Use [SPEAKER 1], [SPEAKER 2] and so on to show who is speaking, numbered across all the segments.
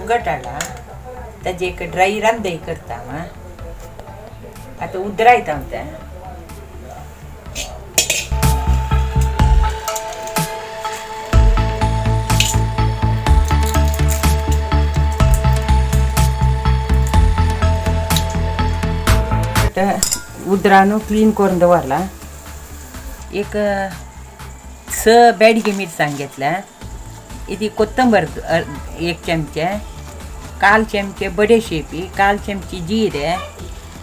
[SPEAKER 1] सुंगट हाडला ताजे एक ड्राय रांदय करता हांव. आतां उदरायता हांव तें. उदरानू क्लीन करून दवरला. एक 6 बेडगी मिरसांग घेतल्या, इती कोथंबर 1 चमचे, 1/4 चमचे बडेशेपी, 1/4 चमचे जिरे,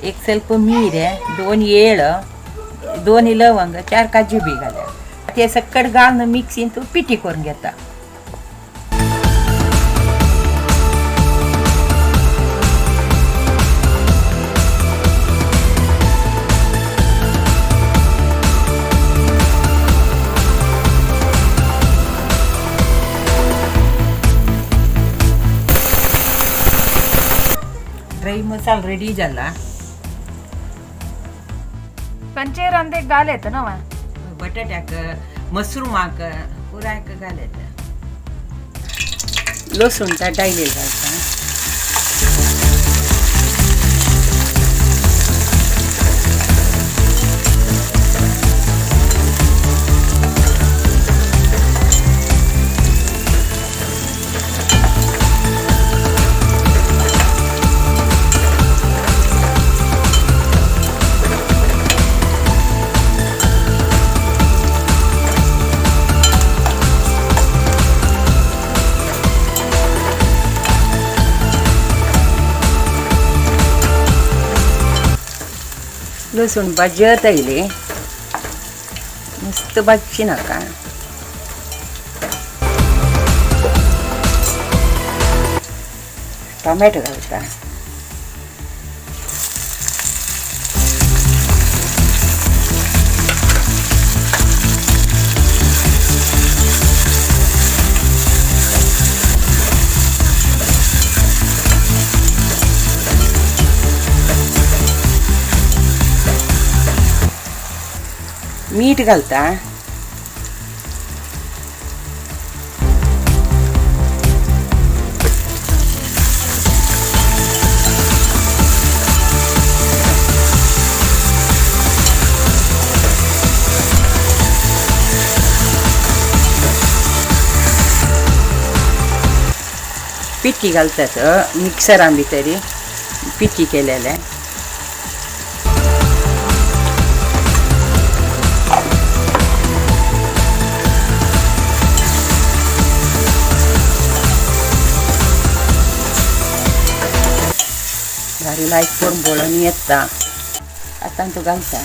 [SPEAKER 1] एक ಸ್ವಲ್ಪ मीरे, 2 येळ, 2 लवंग, 4 काजू बी घाल्या. ते सकट घालून मिक्सीन तूं पिठी करून घेता. ड्राय मसाला रेडी जाला.
[SPEAKER 2] कंचे रांदेक घाल येता ना वा?
[SPEAKER 1] बटाट्याक, मसरुमाक, पुरायक घाल येता. लसूण डायले घालता. लसूण भाजत आयली, मस्त भाजची नाका. टोमॅटो घालता. मीठ घालता. पिठी घालतात मिक्सरान भितरी पिठी केलेले. भारी लायक करून बोळून येता. आतां तूं घालता.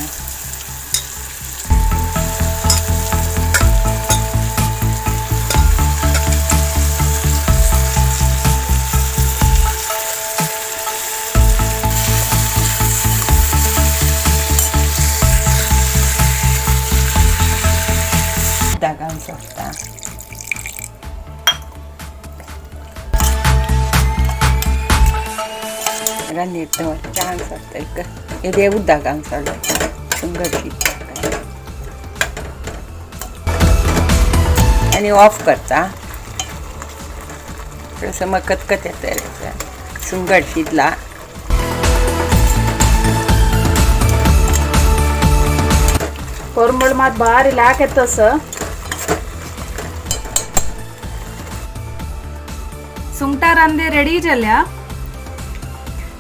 [SPEAKER 1] घालूंक शकता. रांदीर दवर सोडटा एक येदे उदक घालून सोडलें सुंगट शीत आनी ऑफ करता. थोडंसं मग कतकत येता सुंगट शिजला.
[SPEAKER 2] कोरमळ मात भारी लाक येतस. सुंगटा रांदे रेडी जाल्या.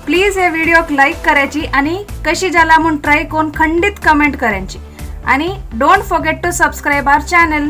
[SPEAKER 2] प्लीज हे व्हिडिओक लाईक करायची आणि कशी जाला म्हूण ट्राय करून खंडित कमेंट करायची आणि don't forget to subscribe our channel.